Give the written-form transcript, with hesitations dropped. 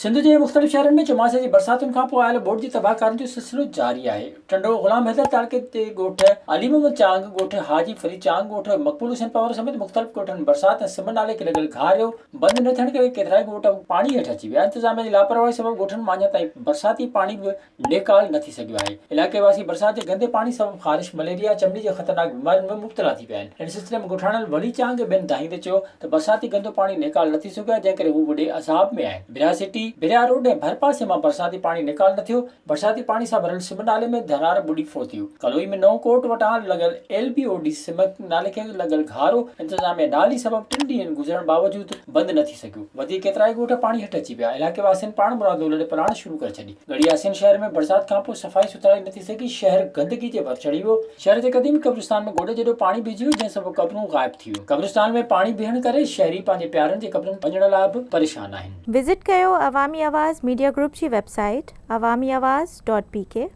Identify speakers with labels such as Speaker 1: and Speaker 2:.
Speaker 1: سنڌ جي مختلف شهرن ۾ چوماسي جي برساتن کانپوء آيل ٻوڏ جي تباهڪارين جو سلسلو جاري آهي. ٽنڊو غلام حيدر تعلقي جي ڳوٺ علي محمد چانگ، ڳوٺ حاجي فريد چانگ، ڳوٺ مقبول حسين پنهور سميت مختلف ڳوٺن ۾ برسات ۽ سم نالي کي لڳل گهاريو بند نه ٿيڻ ڪري ڪيترائي ڳوٺ پاڻي هيٺ اچي ويا. انتظاميا جي لاپرواهي سبب ڳوٺن مان اڃا تائين برساتي پاڻي به نيڪال نه ٿي سگهيو آهي. علائقي واسي برسات جي گندي پاڻي سبب خارش، مليريا، چمڙي جي خطرناڪ بيمارين ۾ مبتلا ٿي پيا آهن. ان سلسلي ۾ ڳوٺاڻن ولي چانگ ۽ ٻين دانهيندي چيو ته برساتي گندو پاڻي نيڪال نه ٿي سگهيو آهي جنهن ڪري هو وڏي عذاب ۾ آهن. ڀريا سٽي، ڀريا روڊ ۽ ڀرپاسي مان برساتي پاڻي نيڪال نه ٿيو، برساتي پاڻي سان ڀريل سم نالي ۾ ڌنار ٻڏي فوت ٿي ويو. ڪلوئي ۾ نئون ڪوٽ وٽان لڳل ايل بي او ڊي سم نالي کي لڳل گهارو انتظاميا نااهلي سبب ٽن ڏينهن گذرڻ باوجود بند نه ٿي سگهيو. وڌيڪ ڪيترائي ڳوٺ پاڻي هيٺ اچي ويا. علائقي واسين پاڻمرادو لڏ پلاڻ شروع ڪري ڇڏي. ڳڙهي ياسين شهر ۾ برسات کانپوء صفائي سٿرائي نه ٿي سگهي، شهر گندگي جي ور چڙهي ويو، شهر جي قديمي قبرستان ۾ گوڏي جيڏو پاڻي بيهجي ويو، جنهن سبب قبرون غائب ٿي ويون، قبرستان ۾ پاڻي بيهڻ ڪري شهري پنهنجي پيارن جي قبرن وڃڻ لاء به پريشان آهن.
Speaker 2: وزٽ ڪيو عوامي آواز ميڊيا گروپ جي website Awami Awaz dot P K.